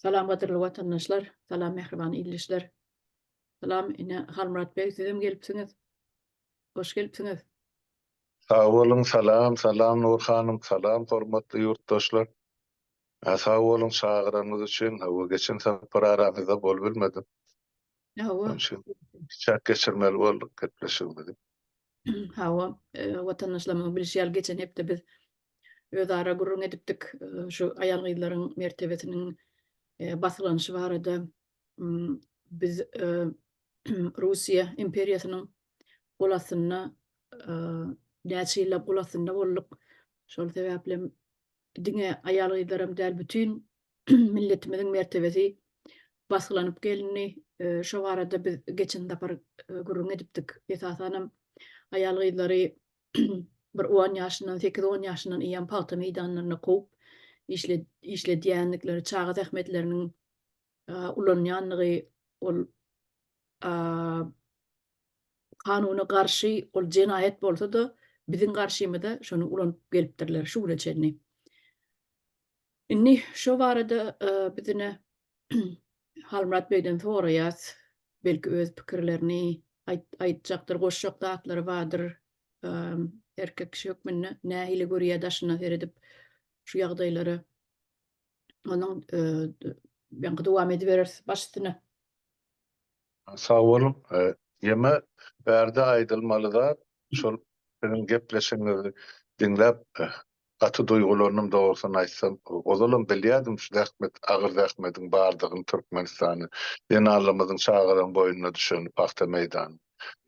Salam gadyrly watandaşlar, salam mähriban ildeşler. Salam ine Halmyrat beg sizem gelipsiňiz. Hoş gelipsiňiz. Sag boluň salam salam Nur hanym salam hormatly ýurtdaşlar. Sag boluň çagyranyňyz üçin hawa geçen sapar araňyzda bolubilmedim. Hawa. Şonuň üçin kiçäk geçirmeli bolduk gepleşigimizi. Hawa, watandaşlarymyzyň bilşi ýaly geçen hepde biz özara gürrüň edipdik şu aýal-gyzlaryň mertebesiniň basgylanyşy barada. Biz Russiýa imperiýasynyň gol astynda näçe ýyllap gol astynda bolduk. Şol sebäpli diňe aýal-gyzlaram däl, bütin milletimiziň mertebesi basgylanyp gelindi. Şo barada biz geçen sapar gürrüň edipdik. Esasanam aýal-gyzlary bir on ýaşyndan, sekiz-on ýaşyndan eýýäm pagta meýdanlarynda kowup işledýändikleri, çaga zähmetleriniň ulanýandygy ol kanuna garşy ol jenaýat bolsa-da, biziň garşymyza şony ulanyp gelipdirler şu güne çenli. Indi şo barada biz ine Halmyrat begden soraýas. Belki öz pikirlerini aýtjakdyr, goşjak zatlary bardyr. Erkek kişi hökmünde nähili görýär daşyndan seredip şu ýagdaýlary. Onuň ýaňky dowam edibereris baş üstüne. Sag boluň. Ýeme bärde aýdylmaly zat şol siziň gepleşigiňizi diňläp gaty duýgulandym dogrusyny aýtsam. Ozalam bilýärdim şu zähmet agyr zähmediň bardygyny Türkmenistanda. Zenanlarymyzyň çagalaryň boýnuna düşeni pagta meýdany.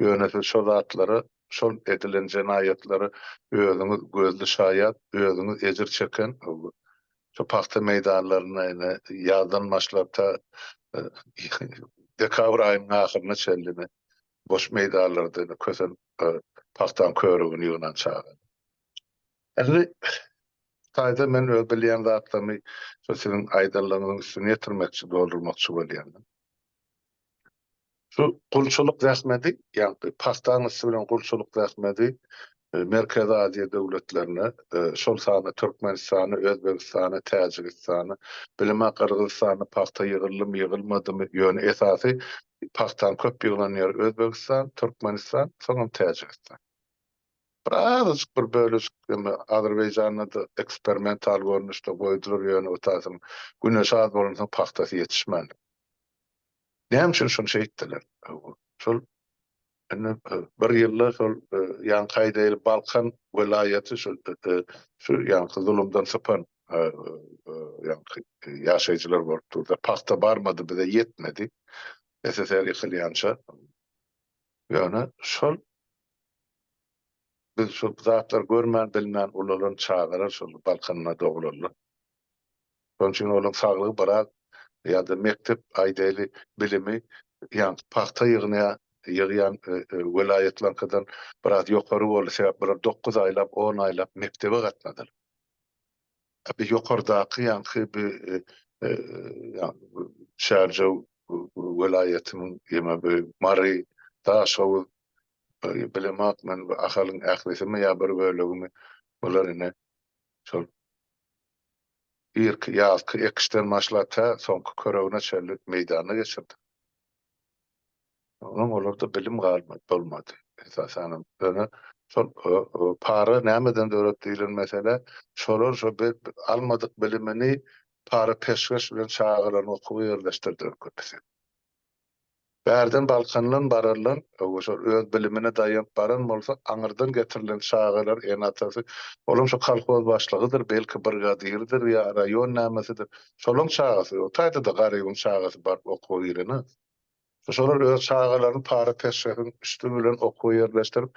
Ýöne siz şo zatlara şol edilen jenaýatlara özüňiz gözli şaýat özüňiz ejir çeken Şu pagta meýdanlarynda ine ýazdan başlap ta dekabr aýynyň ahyryna çenli ine boş meýdanlarda ine kösen pagtaň körügini ýygnan çaga. Indi taýda men öz bilýän zatlarymy şu siziň aýdanlaryňyzyň üstüni ýetirmekçi, doldurmakçy bolýan. Şu gulçulyk zähmedi, ýagny pagtaň üsti bilen gulçulyk zähmedi Merkezi Aziýa döwletlerine, şol sanda Türkmenistana, Özbegistana, Täjigistana, bilemä Gyrgyzystanda pagta ýygyldymy, ýygylmadymy, ýöne esasy pagtaň köp ýyglan ýeri Özbegistan, Türkmenistan, soňam Täjigistan. Bir azajyk bir bölejik eme Azerbaýjanda-da eksperimental görnüşde goýdular, ýöne o taýsynyň güneşi az bolansoň pagtasy ýetişmändir. Näme üçin şony şeýtdiler? Şol indi bir ýylda şol ýaňky aýdaýly Balkan welaýaty şol şu ýaňky zulumdan sypan ýaňky ýaşaýjylar bolup durdy. Pagta barmady bize ýetmedi. SSR ýykylýança. Ýöne şol biz şol zatlar görmän bilmän ulalan çagalar şol Balkanda doglanlar. Şonuň üçin olaryň saglygy biraz ýa-da mekdep aýdaýly bilimi ýaňky pagta ýygnaýan ýygýan welaýatlaryňkydan biraz ýokary boldy. Sebäp bular dokuz aýlap, on aýlap mekdebe gatnadylar. A bi ýokardaky ýaňky bi Çärjew welaýatynyň ýa bi Mary, Daşoguz bilemok men bu Ahalyň ählisimi ýa bir bölegimi bular ine şol Irki ýazky ekişden başlap tä soňky köregine çenli meýdanda geçirdi. Onuň olarda bilim galmady, bolmady. Esasanam ýöne şol para nämeden döredi diýlen mesele, şolar şo almadyk bilimini para-peşgeş bilen çagalaryny okuwa ýerleşdirdiler köpüsi. Bärden Balkandan bararlar, şol öz bilimine daýanyp baran bolsa, aňyrdan getirilen çagalar, ene-atasy, olam şo kolhoz başlygydyr, belki brigadirdir ýa raýon nämesidir, şolaň çagasy, o taýda-da garybyň çagasy baryp okuwa girenok. Şolar öz çagalaryny para-peşgeşiň üsti bilen okuwa ýerleşdirip,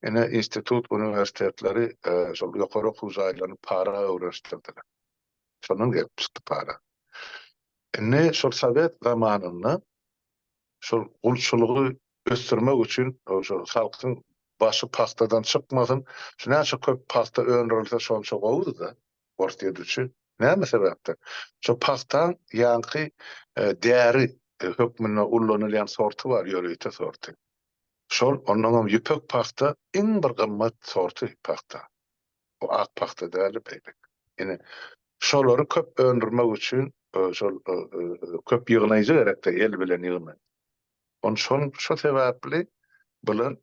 ine, institut, uniwersitetleri, şol ýokary okuw jaýlaryny para öwrenişdirdiler. Şondan gelip çykdy para. Indi şol sowet zamanynda şol gulçulygy ösdürmek üçin şol halkyň başy pagtadan çykmasyn, şu näçe köp pagta öndürilse şonça gowudy-da Orsýet üçin. Näme sebäpden? Şo pagtaň ýaňky däri hökmünde ullanylýan sorty bar, ýörite sorty. Şol onnoňam ýüpek pagta iň bir gymmat sorty pagta. Bu ak pagta däl-de beýleki. Ine, şolary köp öndürmek üçin. şol köp ýygnaýjy gerekdi, el bilen ýygnaý. On şol şo sebäpli bular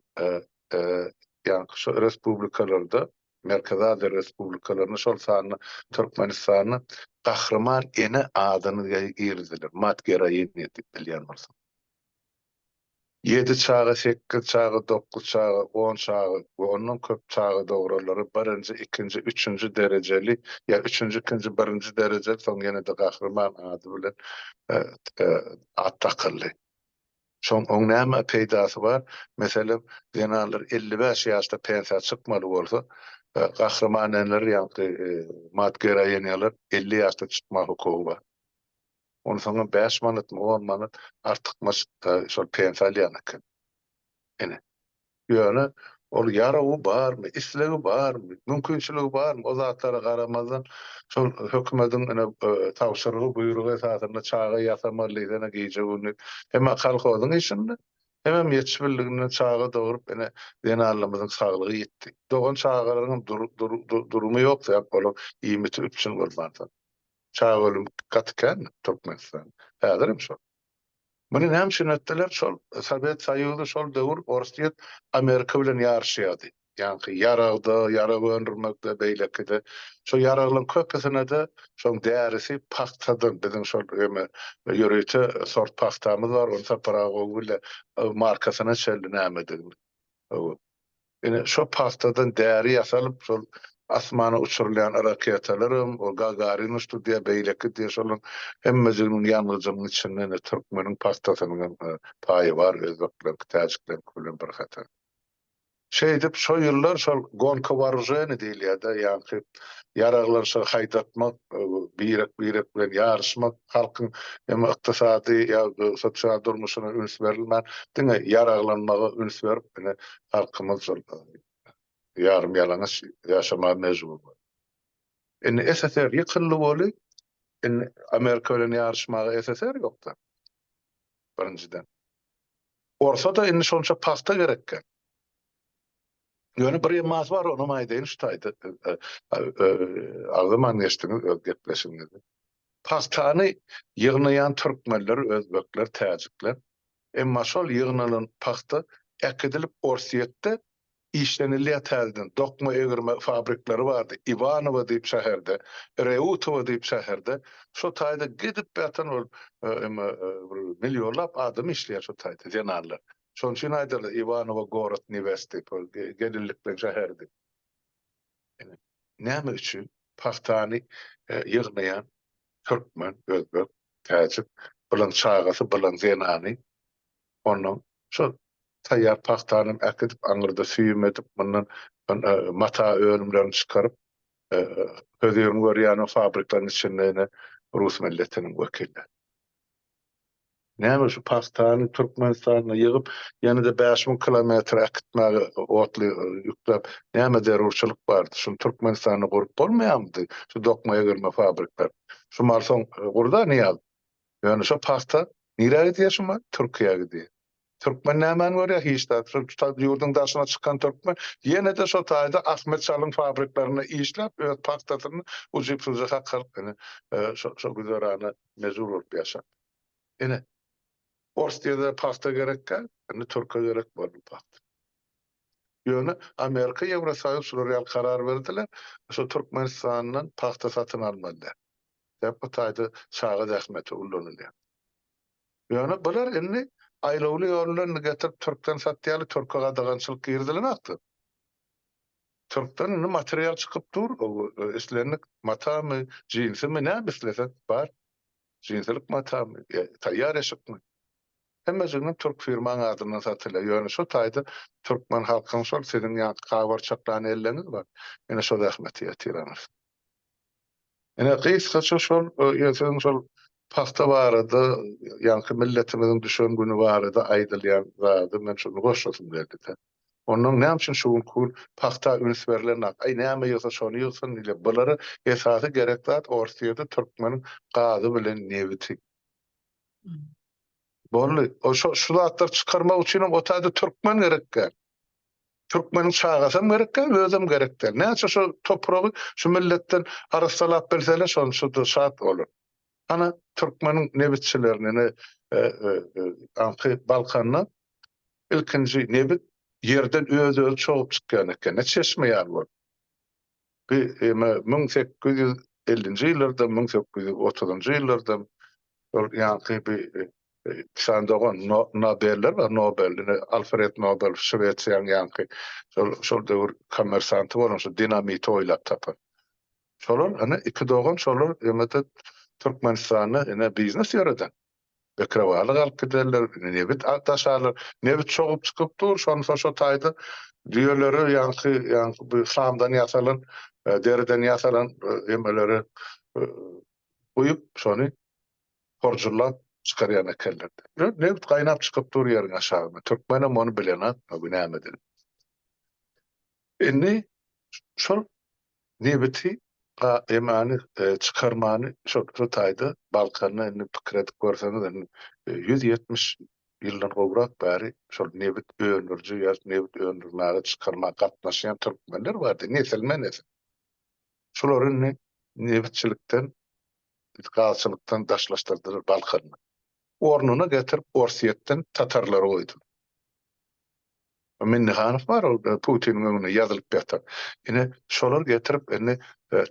ýaňky şo respublikalarda, Merkezi Aziýa respublikalarynda, şol sanda Türkmenistanda gahryman ene adyny girizdiler, mat geroinýa diýip bilýän bolsaň. Ýedi çaga, sekiz çaga, dokuz çaga, on çaga we ondan köp çaga dogranlara birinji, ikinji, üçünji derejeli ýa üçünji, ikinji, birinji derejeli, soň ýene-de gahryman ady bilen at dakyldy. Şoň oň näme peýdasy bar? Meselem, zenanlar 55 ýaşda pensiýa çykmaly bolsa, gahryman eneler ýaňky mat geroinýalar 50 ýaşda çykma hukugy bar. Onsoňam 5 manatmy, 10 manat artykmaç şol pensiýa alýan eken. Ine. Ýöne ol ýarawy barmy, islegi barmy, mümkinçiligi barmy, o zatlara garamazdan şol hökümediň ine tabşyrygy, buýrugy esasynda çaga ýasamaly diýsene gije-gündiz. Hem-ä kolhozyň işinde, hemem ýetişbildiginden çaga dogrup ine zenanlarymyzyň saglygy ýitdi. Dogan çagalaryňam durumy ýok sebäp olar iýmiti üpjün bolmansoň. Çaga ölümi gaty kän Türkmenistanda. Häzirem şol. Muny näme üçin etdiler? Şol Sowet Soýuzy şol döwür Orsýet Amerika bilen ýaryşýardy. Ýaňky ýaragda, ýarag öndürmekde, beýlekide. Şo ýaraglaryň köpüsine-de şoň därisi pagtadan, biziň şol eme ýörite sort pagtamyz bar, ony Sapar aga gowy bilýär, markasyna çenli nämedigini. Hawa. Ine, şo pagtadan däri ýasalyp, şol asmana uçurylýan raketalaram, o Gagarin uçdy diýýär, beýleki diýýär, şolaryň hemmejiginiň ýangyjynyň içinde ine türkmeniň pagtasynyň hem paýy bar, özbekleriňki, täjikleriňki bilen bir hatarda. Şeýdip, şo ýyllar şol gonka waruženiý diýilýär-de, ýaňky ýaraglanyşygy haýdatmak, birek-birek bilen ýaryşmak, halkyň hem ykdysady ýa sosial durmuşyna üns berilmän, diňe ýaraglanmaga üns berip, ine, halkymyz şol ýarym ýalaňaç ýaşamaga mejbur boldy. Indi SSR ýykyldy weli, indi Amerika bilen ýaryşmaga SSR ýok-da, birinjiden. Orsa-da indi şonça pagta gerekkä. Ýöne bir emmasy bar, onam aýdaýyn şu taýda. Agzaman geçdiňiz öz gepleşigiňizde. Pagtany ýygnaýan türkmenler, özbekler, täjikler. Emma şol ýygnalan pagta äkidilip Orsýetde işlenilýär täzeden. Dokma egirme fabrikleri bardy. Iwanowo diýip şäherde, Reutowo diýip şäherde. Şo taýda gidip ýatan ol bir millionlap adam işleýär şo taýda, zenanlar. Şonuň üçin aýdarlar, Iwanowo gorod newest diýip, ol gelinlikleň şäheri diýip. Ine, näme üçin pagtany ýygnaýan türkmen, özbek, täjik, bulaň çagasy, bulaň zenany, onnoň şol taýýar pagtanam äkidip, aňyrda süýüm edip, mundan mata önümlerini çykaryp, hözirini görýän o fabrikleriň içinde ine rus milletiniň wekilleri. Näme şu pagtany Türkmenistanda ýygyp, ýene-de 5000 kilometr äkitmäge otly ýükläp, näme zerurçylyk bardy? Şuny Türkmenistanda gurup bolmaýarmydy? Şu dokma egirme fabrikler. Şu mal soň gurda Nyýaz. Ýöne şo pagta nirä gidýär şu mal? Türkiýä gidýär. Türkmen nämäni görýär? Hiç zat. Şol ýurduň daşyna çykan türkmen ýene-de şo taýda Ahmet çalyň fabriklerinde işläp, öz pagtasyny ujypsyzja hak alyp, ine, şo güzerana mejbur bolup ýaşap. Ine, Orsýede pagta gerek däl, indi türke gerek boldy pagta. Ýöne Amerika, Ýewrosoýuz şular ýaly karar berdiler, şo Türkmenistandan pagta satyn almaly däl. Sebäp bu taýda çaga zähmeti ullanylýar. Ýöne bular indi aýlawly ýol bilen getirip türkden satýarlar, türke gadagançylyk girizilenokdy. Türkden indi material çykyp dur, islendik matamy, jinsimi, näme isleseň bar. Jinsilik matamy, taýýar eşikmi? Hemmejiginem türk firmaň adyndan satylýar. Ýöne şo taýda türkmen halkynyň şol siziň ýaňky gabarçaklan elleňiz bar. Ine şo zähmeti ýatyr aňyrsy. Ine gysgaça şol siziň şol pagta barada ýaňky milletimiziň düşen güni barada aýdylýan zady men şony goşasym geldi-de. Ondan näme üçin şu günki gün pagta üns berlenok? Aý näme ýygsa şony ýygsyn diýilýär. Bulara esasy gerek zat Orsýede türkmeniň gazy bilen nebiti. Boldy. O şo şu zatlary çykarmak üçinem o taýda türkmen gerek däl. Türkmeniň çagasam gerek däl, özem gerek däl. Näçe şo topragy şu milletden arassalap bilseler şonça-da şat bolar. Hany türkmeniň nebitçilerini ine aňky Balkanda ilkinji nebit ýerden öz-özi çogup çykýan eken, ne çeşme ýaly bolup. Bir eme 1850-nji ýyllarda, 1830-njy ýyllarda şol ýaňky bir iki dogan Nobeller bar, Nobel, ine Alfred Nobel Şwesiýanyň ýaňky şol şol döwür kommersanty bolan şu dinamiti oýlap tapan. Şolar ine iki dogan şolar ýene-de Türkmenistanda ine biznes ýöreden. Bekrewaly galyp giderler, nebit daşarlar. Nebit çogup çykyp dur, şonsa şo taýda düýeleri ýaňky ýaňky bu samdan ýasalan, deriden ýasalan emeleri guýup, şony horjullap çykarýan ekenler. Nebit gaýnap çykyp dur ýeriň aşagynda. Türkmenem ony bilenok, bu nämedigini. Indi şol Nebiti emany çykarmany şol şu taýda Balkanda indi pikir edip görseňiz indi 170 ýyldan gowrak bäri şol nebit öndüriji ýa nebit öndürmäge çykarmaga gatnaşýan türkmenler bardy nesilme-nesil. Şulary indi nebitçilikden gazçylykdan daşlaşdyrdylar Balkanda. Ornuna getirip Orsýetden tatarlary goýdular. Minnihanow bar ol Putiniň öňünde ýazylyp ýatan. Ine şolar getirip indi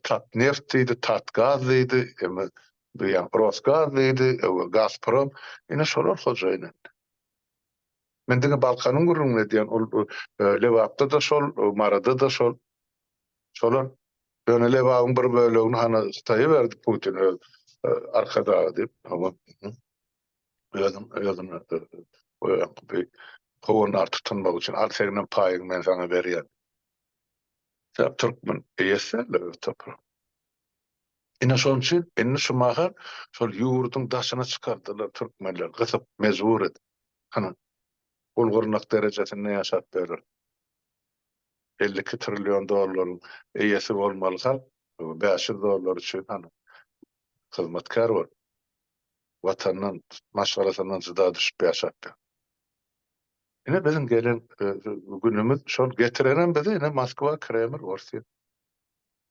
Tatneft diýdi, Tatgaz diýdi, eme bu ýa Rosgaz diýdi, Gazprom. Ine şolar hojaýyn indi. Men diňe Balkanyň gürrüňini edýän, ol Lebapda-da şol, Maryda-da şol. Şolar ýöne Lebabyň bir bölegini hany Hytaýa berdi Putin öz Arkadagy diýip. Özüň özüňe bir howandar tutunmak üçin al seňem paýyňy men saňa berýän. Sebäp türkmen eýesi däl öz topragyň. Ine şonuň üçin indi şu mahal şol ýurduň daşyna çykardylar türkmenleri gysyp mejbur edip. Hany gul gyrnak derejesinde ýaşap ýörler. 52 trillion dollaryň eýesi bolmaly halk 500 dollar üçin hany hyzmatkär bolup. Watandan, maşgalasyndan jyda düşüp ýaşapdyr. Ine biziň gelen günümiz şol getirenem bizi ine Moskwa, Kreml, Orsýet.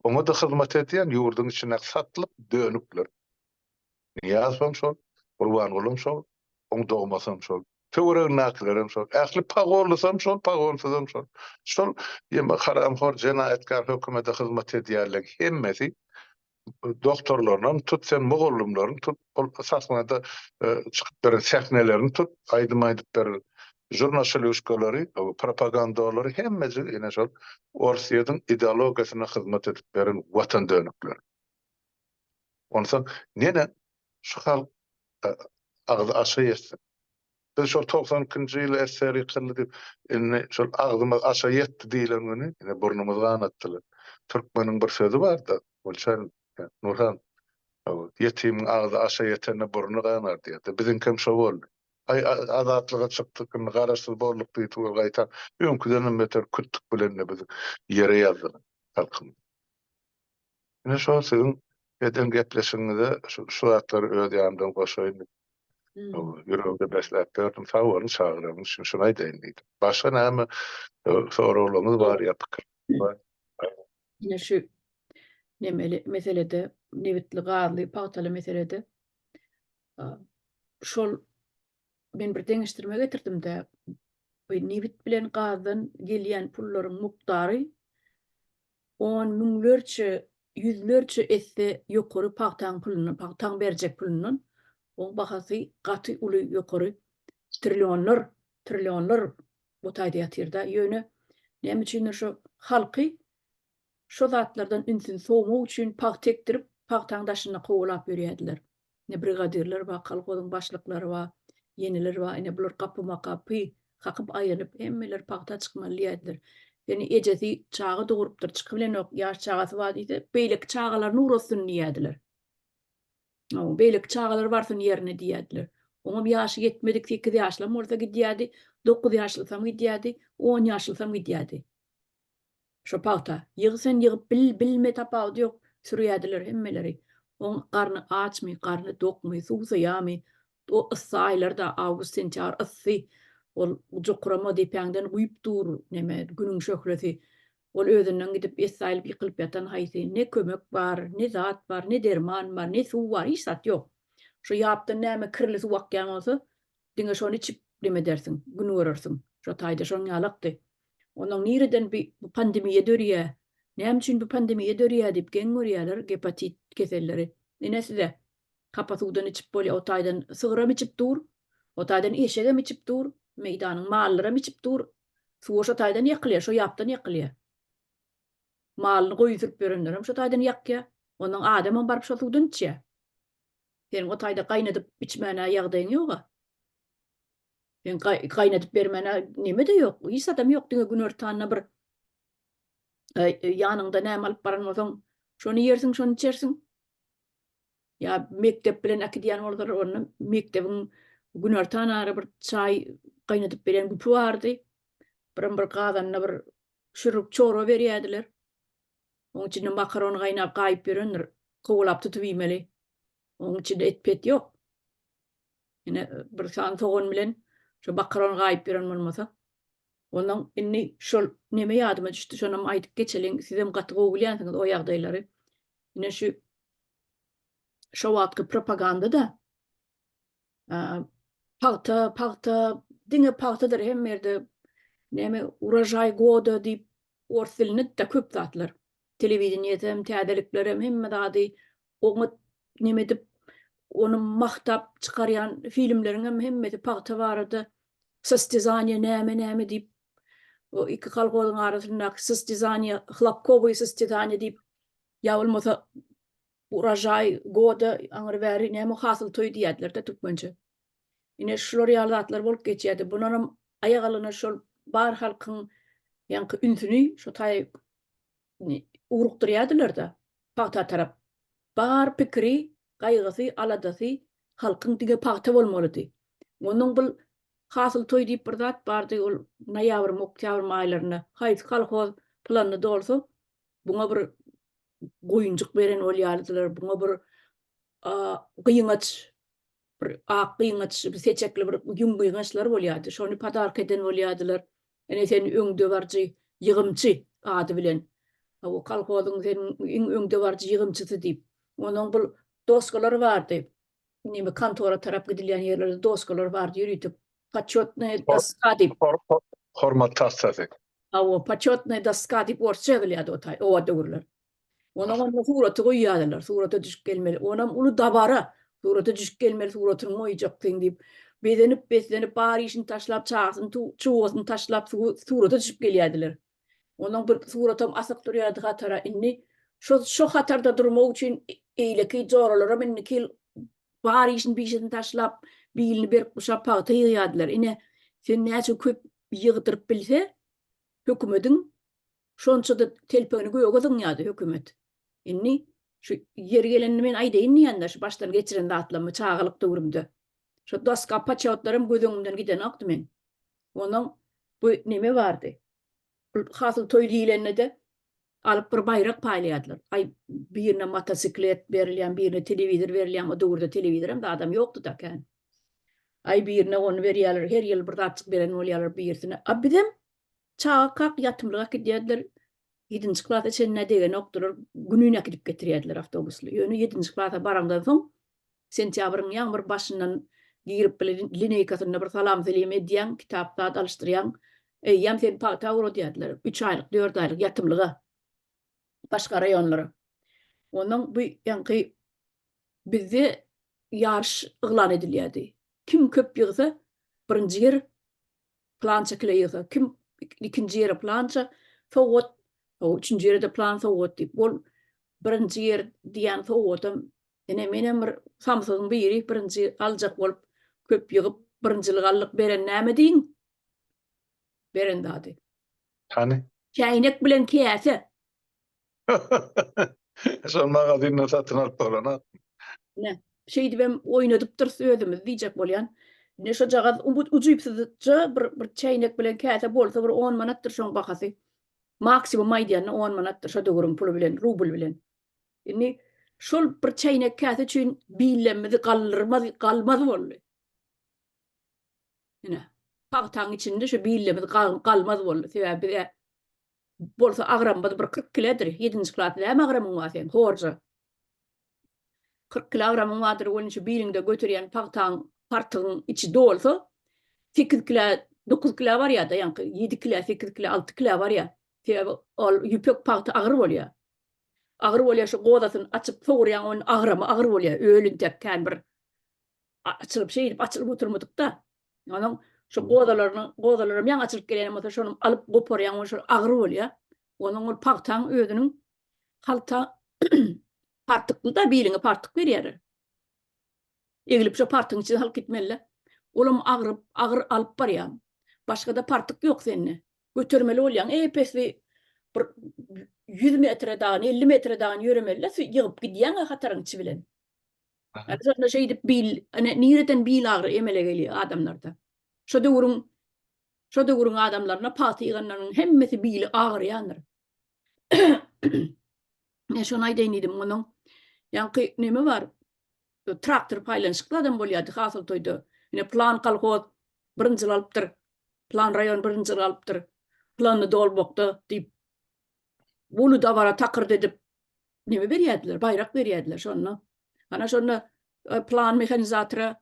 Oňa-da hyzmat edýän ýurduň içindäki satlyk dönükler. Nyýazowam şol, Gurbangulam şol, oň dogmasam şol, töweregindäkilerem şol, ähli pagonlysam şol, pagonsyzam şol. Şol ýeme haramhor jenaýatkär hökümete hyzmat edýänleň hemmesi doktorlarynam tut sen mugallymlaryny tut ol sahnada çykyp beren sähnelerini tut aýdym aýdyp beren žurnaşalýuşkalary propagandolary hemmejigi ine şol Orsýetiň ideologiýasyna hyzmat edip beren watan dönükleri. Onsoň nene şu halk agzy aşa ýetsin. Biz şol 92-nji ýyl SSR ýykyldy diýip, indi şol agzymyz aşa ýetdi diýlen güni ine burnumyzy ganatdylar. Türkmeniň bir sözi bar-da, Gülşen, Nurhan, ýetimiň agzy aşa ýetende burny ganar diýýär-de. Biziňkem şo boldy. Aý, azatlyga çykdyk, indi garaşsyz bolduk diýdik we gaýtam öňküdenem beter kütlük bilen-de bizi ýere ýazdylar halkymyzy. Ine şol siziň eden gepleşigiňize şu zatlary öz ýanymdan goşaýyn diýip, ýüregimde besläp ýördüm. Sag boluň çagyranyňyz üçin şuny aýdaýyn diýdim. Başga näme soraglaryňyz bar ýa pikiriňiz bar? Ine şu nemeli meselede nebitli, gazly, pagtaly meselede şol men bir deňeşdirme getirdim-de bu nebit bilen gazdan gelýän pullaryň mukdary on müňlerçe, ýüzlerçe esse ýokary pagtaň pulundan, pagtaň berjek pulundan oň bahasy gaty uly ýokary trillionlar, trillionlar bu taýda ýatyrda. Ýöne näme üçindir şo halky şo zatlardan ünsüni sowmak üçin pagta ekdirip, pagtaň daşynda kowalap ýörýärdiler. Ine brigadirler bar, kolhozyň başlyklary bar, ýeneler bar, ine bular gapyma-gapy kakyp aýlanyp hemmeler pagta çykmaly diýýärdiler. Seni ejesi çaga dogrupdyr, çykybilenok, ýaş çagasy bar diýse, beýleki çagalaryny ugratsyn diýýärdiler. Hawa, beýleki çagalar barsyn ýerine diýýärdiler. Oňam ýaşy ýetmedik sekiz ýaşlam bolsa gidýärdi, dokuz ýaşlysam gidýärdi, on ýaşlysam gidýärdi. Şo pagta. Ýyg sen ýygyp bil, bilme tapawudy ýok. Sürýädiler hemmeleri. Oň garny açmy, garny dokmy, suwsaýamy, o yssy aýlarda, awgust, sentýabr yssy. Ol jokurama depäňden guýup dur neme, günüň şöhlesi. Ol özünden gidip essaýlyp ýykylyp ýatan haýsy. Ne kömek bar, ne zat bar, ne derman bar, ne suw bar, hiç zat ýok. Şo ýapdan näme kirli suw akýan bolsa, diňe şony içip neme edersiň, gün görersiň. Şo taýda şoň ýalakdy. Onnoň nireden bi bu pandemiýa dörýä, näme üçin bu pandemiýa dörýä diýip geň görýäler gepatit keselleri. Ine size, hapa suwdan içip bolýa, o taýdan sygyram içip dur, o taýdan eşegem içip dur, meýdanyň mallaram içip dur. Suwa şo taýdan ýakylýa, şo ýapdan ýakylýa. Malyny goýun sürüp ýörenlerem şo taýdan ýakýa. Onnoň adamam baryp şo suwdan içýä. Seniň o taýda gaýnadyp içmäne ýagdaýyň ýog-a. Sen gaýnadyp bermäne neme-de ýok, hiç zadam ýok, diňe günortanda bir ýanyňda näme alyp baran bolsaň, şony iýersiň, şony içersiň. Ýa mekdep bilen äkidýän bolsalar, onda mekdebiň günortan ara bir çaý gaýnadyp berýän güpi bardy. Birem bir gazanda bir şürrük çorba berýärdiler. Oň içinde makaron gaýnap gaýyp ýörendir. Kowalap tutup iýmeli. Oň içinde et-pet ýok. Ine bir sany sogan bilen şo makaron gaýyp ýören bolmasa. Ondan indi şol neme ýadyma düşdi, şonam aýdyp geçeliň. Sizem gaty gowy bilýänsiňiz o ýagdaýlary. Ine şu şo wagtky propaganda-da pagta, pagta, diňe pagtadyr hemme ýerde näme uražaý goda diýip ors dilinde-de köp zatlar. Telewideniýedem, täzeliklerem hemme zady oňat neme edip, ony magtap çykarýan filmleriňem hemmesi pagta barada sostezaniýe näme näme diýip o iki kolhozyň arasyndaky sostezaniýe, hlopkowyý sostezaniýe diýip ýa bolmasa Uražaý goda aňry bäri näme hasyl toý diýýärdiler-de türkmençe. Ine şular ýaly zatlar bolup geçýärdi. Bundanam aýagalyna şol bar halkyň ýaňky ünsüni şo taý ugrukdyrýardylar-da pagta tarap. Bar pikiri, gaýgysy, aladasy halkyň diňe pagta bolmalydy. Onnoň bul hasyl toý diýip bir zat bardy, ol noýabrmy, oktýabrmy aýlarynda haýsy kolhoz planyny dolsa, buňa bir goýunjyk beren bolýardylar, buňa bir gyňaç, bir ak gyňaç, bir seçekli bir ýüň gyňaçlar bolýardy. Şony podarka eden bolýardylar. Ine sen öňdebaryjy ýygymçy ady bilen. O kolhozyň seniň iň öňdebaryjy ýygymçysy diýip. Onuň bul doskalary bardy. Neme kontora tarap gidilýän ýerlerde doskalar bardy ýörite. Početnaýa doska diýip. Hormat tagtasy. Hawa, početnaýa doska diýip orsça ýazylýardy o taý, o döwürler. Onuň onda suraty goýýardylar, surata düşüp gelmeli. Onam uly dabara, surata düşüp gelmeli, suratyny goýjaksyň diýip, bezenip, beslenip, bar işini taşlap, çagasyny, çuwasyny taşlap, surata düşüp gelýärdiler. Onuň bir suratam asyk durýardy hatara. Indi şo şo hatarda durmak üçin eýleki joralaram indiki ýyl bar işini bişesini taşlap, bilini berk guşap pagta ýygýardylar. Ine, sen näçe köp ýygdyryp bilse, hökümediň şonça-da telpegini göge zyňýardy hökümet. Indi şu ýeri gelende men aýdaýyn diýende şu başdan geçiren zatlarymy çagalyk döwrümde. Şo doska paçotlarym göz öňümden gidenokdy meň. Onuň bu neme bardy. Hasyl toý diýlende-de alyp bir baýrak paýlaýardylar. Aý, birine motosiklet berilýän, birine telewizor berilýän, o döwürde telewizoram zadam ýokdy-da kän. Aý, birine ony berýärler, her ýyl bir zatjyk beren bolýarlar birisine. A bizem çagakak ýatymlyk äkidýärdiler. Ýedinji klasa çenli degenokdylar, gününe äkidip getirýärdiler awtobusly. Ýöne ýedinji klasa baraňdan soň Sentýabryň ýaňy bir başyndan girip bile lineýkasynda bir salam-selim edýäň, kitap zat alyşdyrýaň, eýýäm seni pagta ugradýardylar, üç aýlyk, dört aýlyk ýatymlyga, başga raýonlara. Onnoň bu ýaňky bizde ýaryş yglan edilýärdi. Kim köp ýygsa, birinji ýer plança kile ýygsa, kim ikinji ýere plança sowgat, üçünji ýere-de plan sowgat diýip, ol birinji ýer diýen sowgatam Ine menem bir samsygyň biri birinji aljak bolup köp ýygyp birinjilik aldyk beren näme diýiň? Beren zady. Hany? Çäýnek bilen käse. Şol magazinden satyn alyp bolanok. Ine şeýdibem oýnadypdyrys özümizi diýjek bolýan. Ine şojagaz ujypsyzja bir bir çäýnek bilen käse bolsa bir on manatdyr şoň bahasy. Maksimum aýdýanda on manatdyr şo döwrüň puly bilen rubl bilen. Indi şol bir çäýnek käse üçin billemimizi galdyrmaz, galmaz boldy. Ine, pagtaň içinde şu billemiz galmaz boldy. Sebäbi bize bolsa agramymyz bir 40 kiledir. 7-nji klas näme agramyň bar seň, horja. 40 kilogramyň bardyr welin şu biliňde göterýän pagtaň partygyň içi dolsa 8 kilo 9 kilo barýar-da ýaňky 7 kilo 8 kilo 6 kilo barýar. Sebäbi ol ýüpek pagta agyr bolýar. Agyr bolýar şu gozasyny açyp sogurýaň onuň agramy agyr bolýar. Ölintek kän bir açylyp şeýdip açylyp oturmadykda. Onuň şu gozalarynyň gozalaram ýaňy açylyp gelýän bolsa şony alyp goparýaň ol şol agyr bolýar. Onuň ol pagtaň özüniň halta partykly-da biliňe partyk berýärler. Eglip şo partygyň içine salyp gitmeli-de. Olam agyryp, agyr alyp barýaň. Başga-da partyk ýok sende. Götermeli bolýaň. Ep-esli bir 100 metre dagyny, 50 metre dagyny ýöremeli-de, ýygyp gidýäň-ä hataryň içi bilen. Ana şonda şeýdip bil, ine nireden bil agyry emele gelýär adamlarda. Şo döwrüň şo döwrüň adamlaryna pagta ýyganlaryň hemmesi bili agyrýandyr. Men şony aýdaýyn diýdim. Onuň ýaňky neme bar? Traktor paýlanyşykly adam bolýardy hasyl toýda. Ine plan kolhoz birinji alypdyr. Plan raýon birinji alypdyr. Planyny dolmakda diýip uly dabara takyrt edip neme berýärdiler, baýrak berýärdiler şonda. Ana şonda e, plan mehanizatora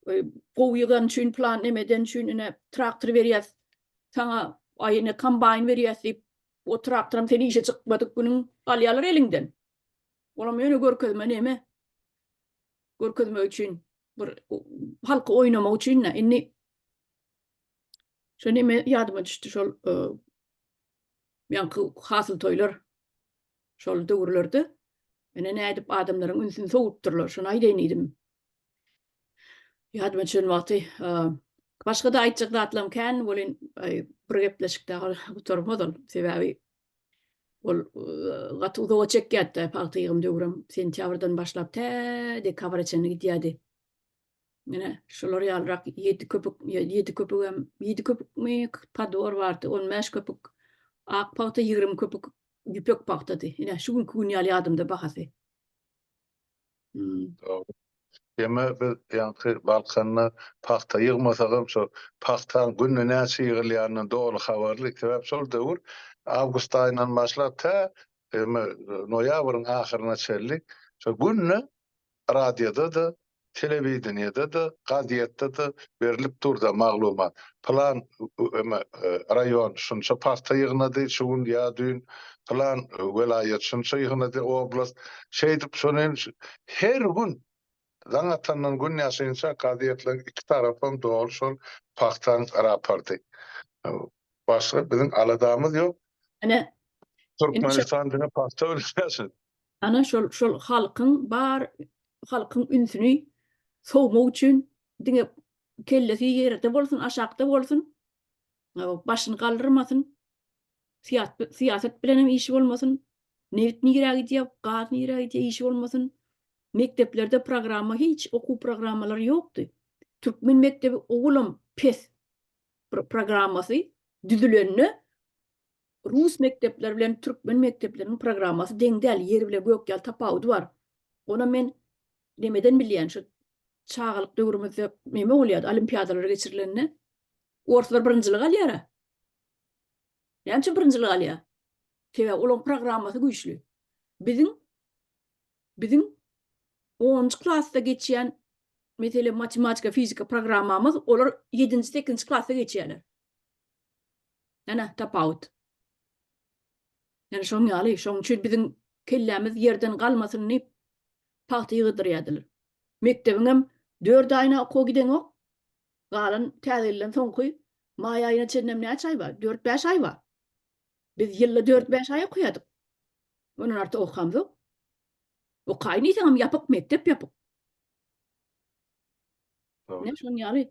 e, gowy ýygan üçin plan nemeden üçin ine traktor berýäs. Saňa aý ine kombaýn berýäs diýip o traktoram sen işe çykmadyk günüň alýarlar eliňden. Olam ýöne görkezme neme? Görkezmek üçin bir halky oýnamak üçin indi şo neme ýadyma düşdi şol e, ýaňky hasyl toýlar Şol döwürlerde ine nädip adamlaryň ünsüni sowupdyrlar, şony aýdaýyn diýdim. Ýadyma düşen wagty başga-da aýtjak zatlarym kän welin bir gepleşikde gutarmaz ol. Sebäbi ol gaty uzaga çekýärdi pagta ýygym döwrem sentýabrdan başlap tä dekabra çenli gidýärdi. Ine, şular ýalyrak 7 köpük, 7 köpügem, 7 köpükmi podor bardy, 15 köpük ak pagta, 20 köpük ýüpek pagtady. Ine, şu günki gün ýaly ýadymda bahasy. Hmm. Dogry. Eme biz ýaňky Balkanda pagta ýygmasagam şo pagtaň günde näçe ýygylýanyndan doly habarly. Sebäp şol döwür awgust aýyndan başlap tä eme noýabryň ahyryna çenli şo günde radioda-da, telewideniýede-de, gazetde-de berlip durda maglumat. Pylan eme raýon şunça pagta ýygnady şu gün ýa düýn, pylan welaýat şunça ýygnady, oblast. Şeýdip şony her gün daň atandan gün ýaşynça gazetleriň iki tarapam doly şol pagtaň raporty. Başga biziň aladamyz ýok. Ine. Türkmenistan diňe pagta bilen ýaşaýar. Ana şol şol halkyň bar halkyň ünsüni sowmak üçin diňe kellesi ýerde bolsun, aşakda bolsun, başyny galdyrmasyn, syýasat bilen hem işi bolmasyn, nebit nirä gidýär, gaz nirä gidýär işi bolmasyn. Mekdeplerde programma hiç okuw programmalary ýokdy. Türkmen mekdebi ogulam pes programmasy düzülende Rus mekdepleri bilen türkmen mekdepleriniň programmasy deň däl, ýer bilen gök ýaly tapawudy bar. Onam men nemeden bilýän, şu çagalyk döwrümizde neme bolýardy, olimpiadalar geçirilende orslar birinjilik alýar-a. Näme üçin birinjilik alýar? Sebäbi olaryň programmasy güýçli. Biziň biziň onunjy klasda geçýän meselem matematika, fizika programmamyz olar ýedinji, sekizinji klasda geçýärler. Ene tapawut. Ýani şoň ýaly, şoň üçin biziň kellämiz ýerden galmasyn diýip pagta ýygdyrýardylar. Mekdebiňem 4 aýyna okuwa gideňok. Galan täze ýyldan soňky maý aýyna çenlem näçe aý bar? 4-5 aý bar. Biz ýylda 4-5 aý okaýardyk. Ondan artyk okamzok. Okaýyn diýseňem ýapyk, mekdep ýapyk. Ne şoň ýaly.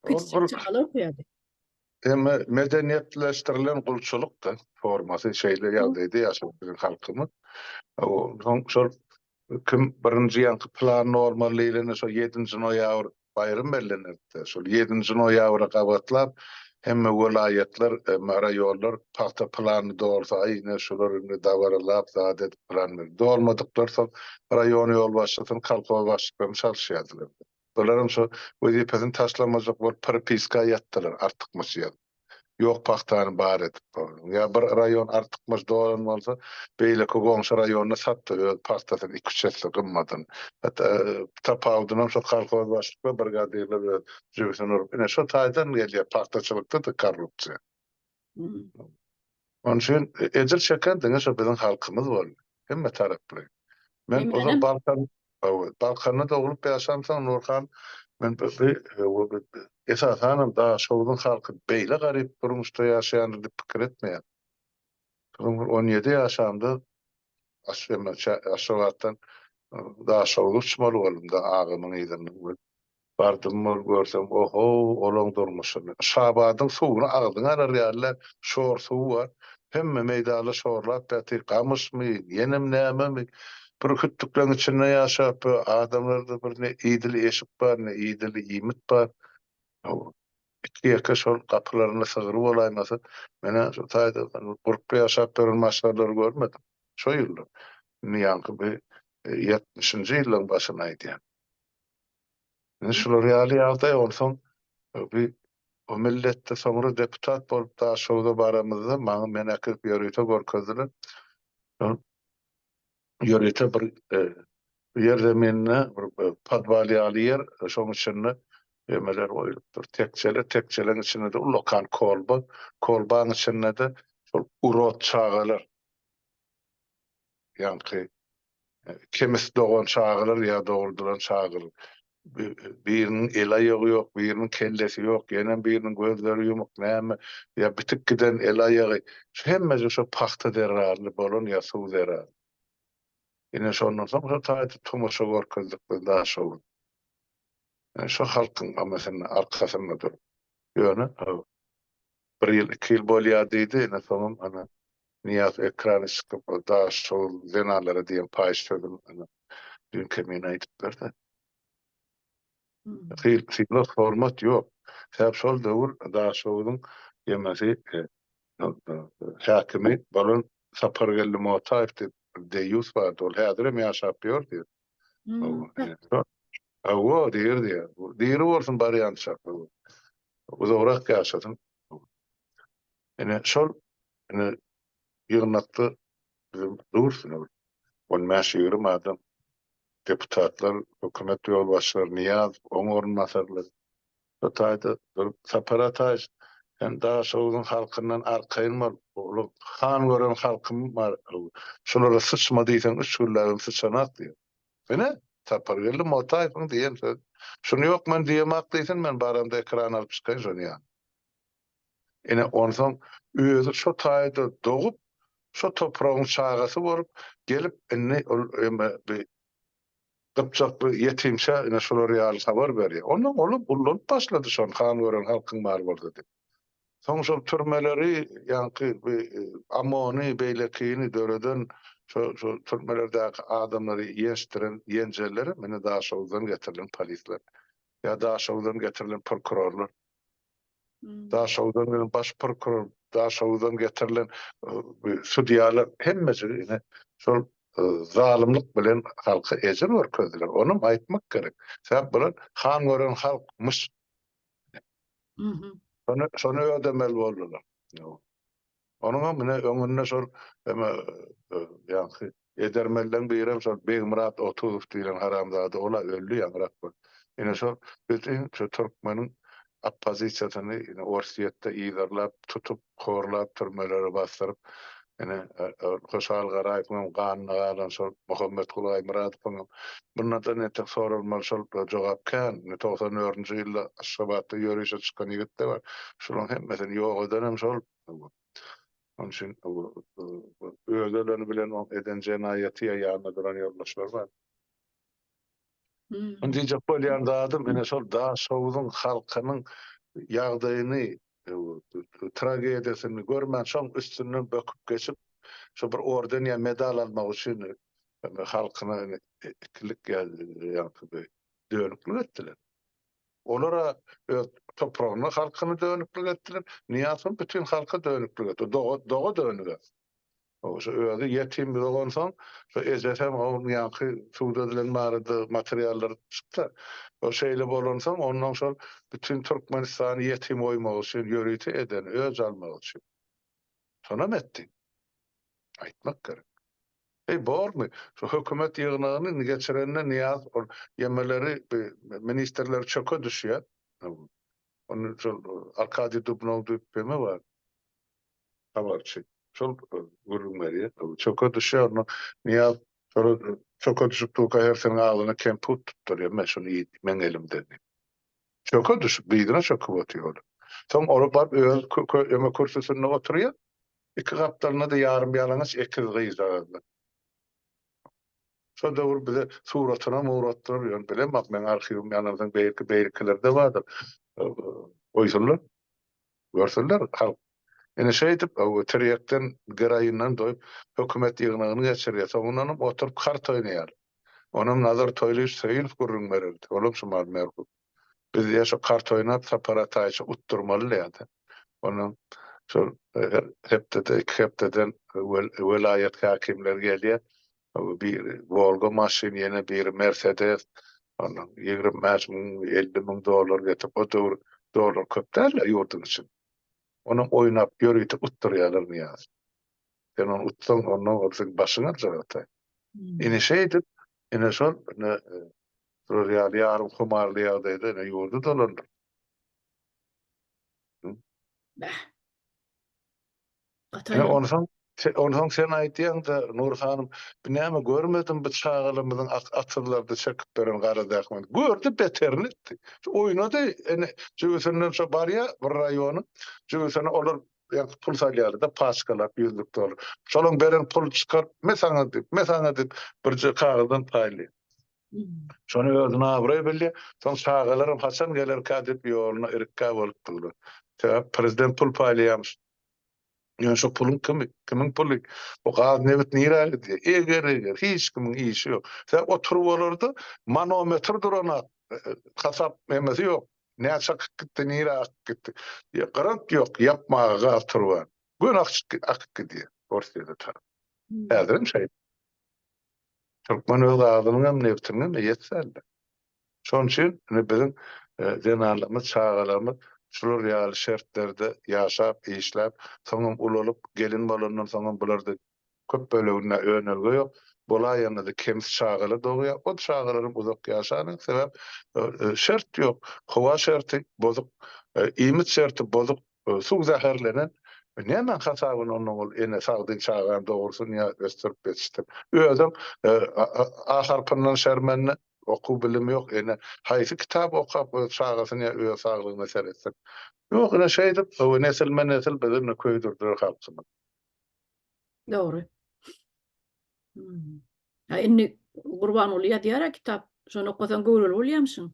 Kiçijik çagalar okaýardy. Emma medeniýetleşdirilen gulçulykdy formasy şeýle ýagdaýda ýaşap biziň halkymyz. Soň şol kim birinji ýaňky plan normal diýlende şol ýedinji noýabr baýram bellenerdi. Şol ýedinji noýabra gabatlap hemme welaýatlar, raýonlar pagta planyny dolsa, aý ine şular indi dabaralap zat edip plan berdi. Dolmadyklar soň raýon ýolbaşçysyny, kolhoz başlyklaryny çalyşýardylar. Olaram şo wezipesini taşlamajak bolup propiska ýatdylar artykmaç ýazyp. Ýok pagtany bar edip. Ýa bir raýon artykmaç dolan bolsa, beýleki goňşy raýonda satdy öz pagtasyny iki-üç esse gymmadyny. Hatda tapawudynam şo kolhoz başlyklar, brigadirler öz jübüsine urup, ine şo taýdan gelýär pagtaçylykda-da korrupsiýa. Onuň üçin ejir çeken diňe şo biziň halkymyz boldy. Hemme taraply. Men ozal Balkan, Balkanda doglup ýaşamsoň Nurhan, men bu esasanam Daşogzuň halky beýle garyp durmuşda ýaşaýandyr diýip pikir etmeýän. Soň bir 17 ýaşamda Aşgabatdan Daşogza uçmaly boldum-da agamyň yzyndan. Bardym bol görsem ohow olaň durmuşyny. Şabadyň suwuny agzyňa alar ýaly däl, şor suwy bar. Hemme meýdanda şorlap ýatyr, gamyşmy, ýenem nämemi. Bir hütdükleň içinde ýaşap, adamlarda bir ne idili eşik bar, ne idili iýmit bar. Iki-ýeke şol gapylarynda sygry bolaýmasa, men-ä şo taýda gurply ýaşap ýören maşgalalary görmedim. Şo ýyllar. Indi ýaňky bir ýetmişinji ýyllaň başyny aýdýan. Indi şular ýaly ýagdaý onsoň bi o milletde soňra deputat bolup Daşoguza baramyzda maňa meni äkidip ýörite görkezdiler. Şol ýörite bir ýerzeminde bir podwal ýaly ýer, şoň içinde emeler goýlupdyr. Tekjeler, tekjeleň içinde-de ullakan kolba, kolbaň içinde-de şol urod çagalar ýaňky kemis dogan çagalar ýa dogurdylan çagalar. Biriniň el-aýagy ýok, biriniň kellesi ýok, ýenem biriniň gözleri ýumuk, näme, ýa bitip giden el-aýagy. Şu hemmesi şo pagta zerarly bolan ýa suw zerarly. Ine şondan soň şo taýda tomaşa görkezdik biz Daşoguz. Ine şo halkyň amasynda, arkasynda durup. Ýöne bir ýyl, iki ýyl bolýar diýdi, ine soňam ana Nyýazow ekrana çykyp, o Daşoguz zenanlara diýen paýyş sözüni ana düýn Kemine aýdyp berdi. Sylag, hormat ýok. Sebäp şol döwür Daşoguzyň ýemesi häkimi bolan Sapargeldi Motaýew diýip bir deýýus bardy. Ol häzirem ýaşap ýör diýip. Hawa, diri diýýär. Diri bolsun barýança. Uzagrak ýaşasyn. Ine şol ine ýygnakda bizim dursun ol. On bäş-ýigrimi adam deputatlar, hökümet ýolbaşçylary, Nyýazow, oň orunbasarlary. Şo taýda durup, Sapar Ataýewiç, sen Daşoguzyň halkyndan arkaýyn bol. Olar han gören halkym bar. Şulara syçma diýseň, üç günläbem syçanak diýýär. Ine, Sapargeldi Motaýewiň diýen sözi. Şuny ýok men diýemak diýsin, men baramda ekrana alyp çykaýyn şony ýa. Ine, onsoň özi şo taýda dogup, şo topragyň çagasy bolup, gelip indi ol eme bi gypjakly ýetimçä ine şular ýaly habar berýär. Ondan olam ullanyp başlady şony han gören halkyň bar bolsa diýip. Soň şol türmeleri ýaňky bi OMON-y beýlekini döreden şo şo türmelerdäki adamlary ýençdiren ýenjellerem ine Daşoguzdan getirilen polisler ýa Daşoguzdan getirilen prokurorlar. Daşoguzdan gelen baş prokuror, Daşoguzdan getirilen sudýalar hemmejigi ine şol zalymlyk bilen halka ejir görkezdiler. Onam aýtmak gerek. Sebäp bular han gören halkmyş. Şony, şony ödemeli boldular. Onuňam ine öňünde şol eme ýaňky edermenleň birem şol Begmyrat Otuzow diýlen haramzada ol-a öldi ýaňyrak bir. Ine şol bütin şu türkmeniň oppozisiýasyny ine Orsýetde yzarlap tutup horlap türmelere basdyryp ine Hoşal Garaýewiňem ganyna galan şol Muhammetguly Aýmyradowyňam bundan entek soralmaly şol jogap kän. Ine 94-nji ýylda Aşgabatda ýörişe çykan ýigit-de bar. Şularyň hemmesini ýok edenem şol. Onuň üçin özi öleni bilen oň eden jenaýaty ýa ýanynda duran ýoldaşlary bar. Indi diýjek bolýan zadym ine şol Daşhowzuň halkynyň ýagdaýyny, tragediýasyny görmän şoň üstünden böküp geçip şo bir orden ýa medal almak üçin halkyna ikilik ýa ýaňky dönüklik etdiler. Olar-a öz topragyna halkyny dönüklik etdiler. Nyýazow bütin halka dönüklik etdi. Doga, doga dönüge. Şu özi ýetim dogansoň, şu ejesem onuň ýaňky sud edilen barada materiallar çykdy. O şeýle bolansoň, onnoň şol bütin Türkmenistany ýetim goýmak üçin ýörite eden, öç almak üçin. Şonam etdi. Aýtmak gerek. Eý, bormy? Şu hökümet ýygnagyny indi geçirende Nyýazow ol ýemeleri, ministrleri çöke düşýär. Ony şol Arkadiý Dubnow diýip beme bar. Habarçy. Şol gürrüň berýär. Çöke düşýär onda Nyýaz şola çöke düşüp durka hersiniň agzyna kemput tutdurýar. Me şuny iý meň elimden diýip. Çöke düşüp dyzyna çöküp otyr ol. Soň ol baryp öz öme kürsüsinde oturýar. Iki gapdalynda-da ýarym ýalaňaç ekiz gyzjagazlar. Şo döwür bize suratynam ugratdylar, ýöne bilemok meň arhiwim ýanansoň belki beýlekilerde bardyr. Goýsunlar. Görsünler halk. Ine şeýdip tirýekden, geroinden doýup hökümet ýygnagyny geçirýär. Soňundanam oturyp kart oýnaýarlar. Onam Nazar Toýlyýewiç Söýünow gürrüň bererdi. Olam şu mal merhum. Biz diýýär şo kart oýnap Sapar Ataýewiçi utdurmaly diýýärdi. Onam şol her hepdede, iki hepdeden welaýat häkimleri gelýär. Biri Wolga maşyn, ýene biri Mersedes. Ondan 25 müň, 50 müň dollar getirip, o döwür dollar köp däl-de ýurduň içinde. Onam oýnap ýörite utdurýarlar Nyýaz. Sen ony utsaň, ondan ol seň başyňy aljak ata. Ine şeýdip, ine şol, ine şular ýaly ýarym humarly ýagdaýda ine ýurdy dolandyr. Bäh. Gaty Ine onsoň, onsoň sen aýdýaň-da, Nur hanym, bi näme görmedim bu çagalarymyzyň atyzlarda çekip beren gara zähmeti. Gördi, beterini etdi. Oýnady, ine, jübüsinden şo barýa bir raýonyň, jübüsine olar ýaňky pul salýarlar-da, paçkalap ýüzlük dollar. Şolaň beren puly çykaryp, me saňa diýip, me saňa diýip, birje kagyzdan paýlaýar. Şony özüne abraý bilýär. Soň çagalaram haçan gelerkä diýip ýoluna irikgä bolup durlar. Sebäbi prezident pul paýlaýarmyş. Ýöne şo puluň kimi? Kimiň puly? Bu gaz, nebit nirä gidýär? Eger-eger, hiç kimiň işi ýok. Sebäbi o turbalarda manometr duranak, hasap nemesi ýok. Näçe akyp gitdi, nirä akyp gitdi? Grant ýok ýapmaga gaz turbany. Göni akyp gidýär Orsýete tarap. Häzirem şeýle. Türkmen öz gazynyň hem, nebtiniň hem eýesi däldir. Şonuň üçin indi biziň zenanlarymyz, çagalarymyz şular ýaly şertlerde ýaşap, işläp, soňam ulalyp, gelin bolandan soňam bularda köp böleginde önelge ýok. Bolaýanda-da kemis çagalar dogýar. O çagalaram uzak ýaşanok, sebäp şert ýok. Howa şerti bozuk, iýmit şerti bozuk, Suw zäherlenen. Nämäň hasabyna onnoň ol ene sagdyn çagany dogursyn ýa ösdürip ýetişdir. Özem A harpyndan şermende, okuw bilimi ýok ene haýsy kitaby okap öz çagasyny ýa öz saglygyna seretsin. Ýok ine şeýdip nesilme-nesil bizi ine köýdürdiler halkymyz. Dogry. Ha indi Gurbanguly ýazýar-a kitap. Şony okasaň göwreli bolýamyşyň.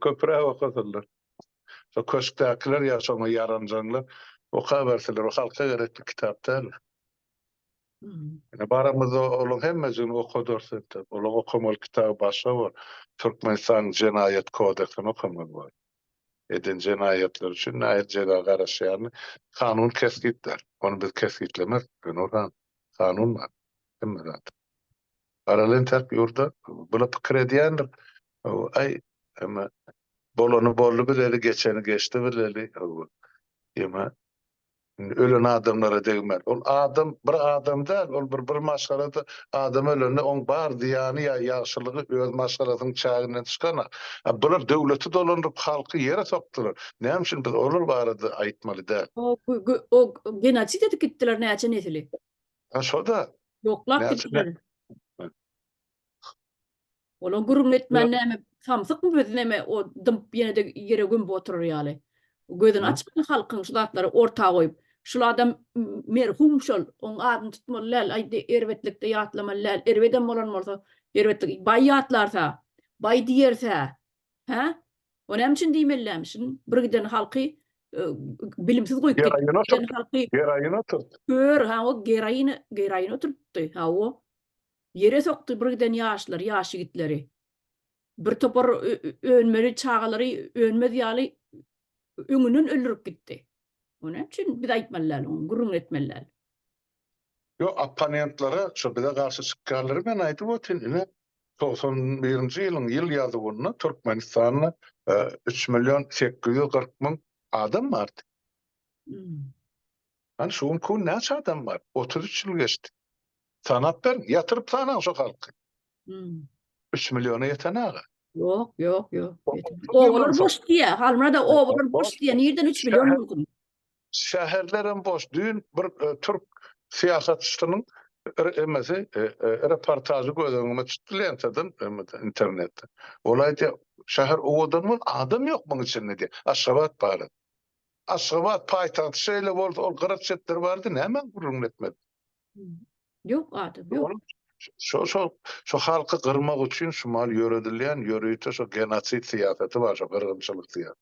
Köpräk okasynlar. Şo köşkdäkiler ýa şoňa ýaranjaňlar okabersinler. O halka gerekli kitap däl. Ine baramyzda olaň hemmejigini okadarys entek. Olaň okamaly kitaby başga bor. Türkmenistanyň jenaýat kodeksini okamaly bor. Eden jenaýatlary üçin nähili jeza garaşýanyny kanun kesgitlär. Ony biz kesgitlemeris, Nurhan. Kanun bar. Hemme zat. Garal entäk ýurda bula pikir edýändir. Aý, eme bolany boldy bileli, geçeni geçdi bileli. Eme indi ölen adamlara degmeli. Ol adam bir adam däl, ol bir bir maşgalada adam ölende oň bar zyýany ýa ýagşylygy öz maşgalasynyň çäginden çykanak. A bular döwleti dolandyryp halky ýere sokdular. Näme üçin biz olar barada aýtmaly däl? O o genosid edip gitdiler näçe nesili. Ha şo-da. Ýoklap gitdiler. Olar gürrüň etmän näme samsykmy biz näme o dymyp ýene-de ýere gömüp oturar ýaly. Gözüni açmaly halkyň şu zatlary orta goýup. Şul adam merhum şol. Oň adyny tutmaly däl. Aý erbetlikde ýatlamaly däl. Erbedem bolan bolsa erbetlik baý ýatlarsa, baý diýerse, hä? O näme üçin diýmelilämişin? Bir giden halky bilimsiz goýup gitdi. Halky geroin oturtdy. Kör, ha o geroin, geroin oturtdy. Ha o ýere sokdy bir giden ýaşlary, ýaş ýigitleri. Bir topar önmeli çagalary önmez ýaly öňünden öldürip gitdi. O näme üçin biz aýtmaly däl oň, gürrüň etmeli däl? Ýok, opponentlere, şo bize garşy çykýanlara men aýdyp otyryn, ine, 91-nji ýylyň ýyl ýazuwynda Türkmenistanda 3 million 840 müň adam bardy. Hany şu günki gün näçe adam bar? 33 ýyl geçdi. Sanap beriň, ýatyryp sanaň şo halky. 3 milliona ýeten aga. Ýok, ýok, ýok. Obalar boş diýýär. Halmyrada obalar boş diýýär. Nirden 3 million bolsun? Şäherlerem boş. Düýn bir türk syýasatçysynyň emesi reportažy göz öňüme çykdy lentadan, internetde. Ol aýdýar, şäher owadan bol, adam ýok muň içinde diýýär. Aşgabat barada. Aşgabat paýtagty şeýle bolsa, ol gyrak çetleri bardy, näme gürrüňini etmedi? Ýok adam, ýok. Şo şo şo halky gyrmak üçin şu mal ýöredilýän ýörite şo genosid syýasaty bar, şo gyrgynçylyk syýasaty.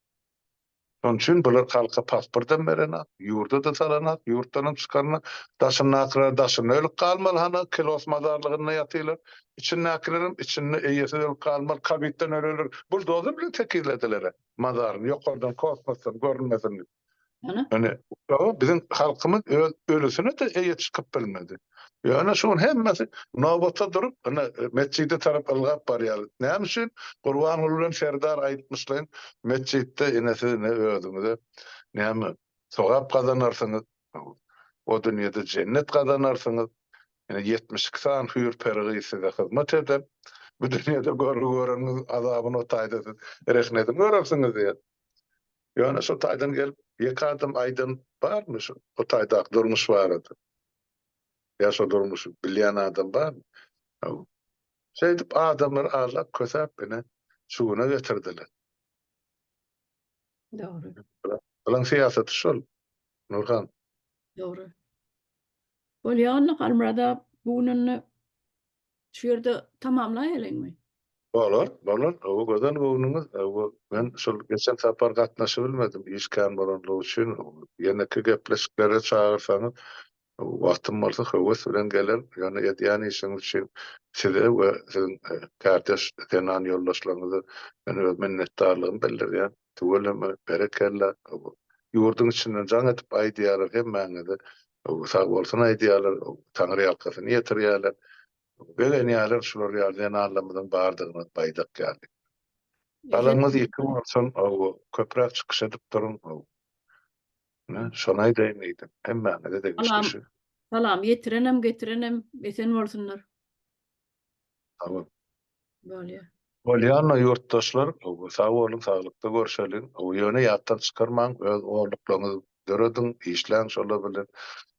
Şonuň üçin bular halka pasportam berenak, ýurda-da salanak, ýurtdanam çykarynak, daşyndakylar daşynda ölüp galmaly hany kilos mazarlygynda ýatylar, içindäkilerem içinde eýesiz ölüp galmaly, kowidden öleler, buldozer bilen tekizlediler-ä mazaryny ýokardan kosmosdan görünmesin diýip. Ana. Ýöne biziň halkymyz öz ölüsine-de eýe çykyp bilmedi. Ýöne şu gün hemmesi nobata durup, ine, metjide tarap ylgap barýarlar. Näme üçin? Gurbanguly bilen Serdar aýtmyşlaýyn, metjitde ine siz ine özüňize näme sogap gazanarsyňyz, o dünýede jennet gazanarsyňyz. Ine 72 sany hüýr-peri gyz size hyzmat eder. Bu dünýede görgi göreniňiz azabyny o taýda siz rehnetini görersiňiz diýen. Ýöne şo taýdan gelip ýeke adam aýdan barmy şu o taýdaky durmuş barada? Ýa şo durmuşy bilýän adam barmy? Şeýdip adamlary aldap kösäp ine şu güne getirdiler. Dogry. Bulaň syýasaty şol Nurhan. Dogry. Bolýa onda Halmyrat aga bu gün onda Şu ýerde tamamlaýalyňmy? Bolar, bolar. Hawa, gözel göwnüňiz. Hawa, men şol geçen sapar gatnaşybilmedim, iş kän bolanlygy üçin. Ýeneki gepleşiklere çagyrsaňyz, wagtym bolsa höwes bilen gelerin. Ýöne edýän işiňiz üçin size we siziň kärdeş zenan ýoldaşlaryňyza men öz minnetdarlygymy bildirýän. Tüweleme, berekella. Hawa, ýurduň içinden jaň edip aýdýarlar hemmäňize. Sag bolsun aýdýarlar, taňryýalkasyny ýetirýärler. Begenýärler şular ýaly zenanlarymyzyň bardygyna baýdak ýaly. Galaňyz ýeke bolsun, köpräk çykyş edip duruň. Ine, şony aýdaýyn diýdim. Hemmäňize degişli şu. Salam ýetirenem, getirenem esen bolsunlar. Sag bol. Bolýar. Bolýanla ýurtdaşlar, sag boluň, saglykda görşeliň. Ýöne ýatdan çykarmaň, öz orluklaryňyzy dörediň, işläň şolar bilen.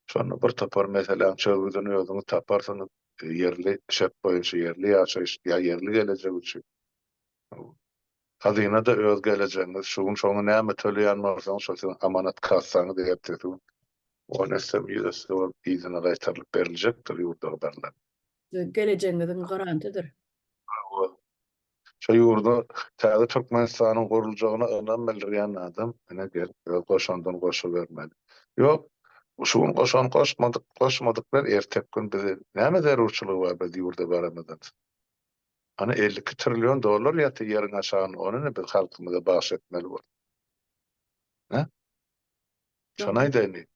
Şonda bir topar meseläň çözgüdini özüňiz taparsyňyz, ýerli şert boýunça, ýerli ýaşaýyş ýa ýerli gelejek üçin. Hazyna-da öz gelejegiňiz. Şu gün şoňa näme töleýän bolsaňyz, şol siziň amanat kassaňyz ertesi gün on esse, ýüz esse bolup yzyna gaýtarylyp beriljekdir ýurda berlen. Gelejegiňiziň garantydyr. Hawa. Şo ýurda täze Türkmenistanyň guruljagyna ynam bildirýän adam ine gelip öz goşandyny goşubermeli. Ýok, şu gün goşant goşmadyk, goşmadyk bilen erteki gün bizi näme zerurçylygy bar biz ýurda baramyzdan soň. Ana 52 trillion dollar ýatyr ýeriň aşagynda ony ine biz halkymyza bagyş etmeli bor. Hä? Şony aýdaýyn diýdim.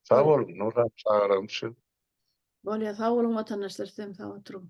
Sag boluň Nurhan çagyranyň üçin. Bolýar, sag boluň watandaşlar sizem sag oturyň.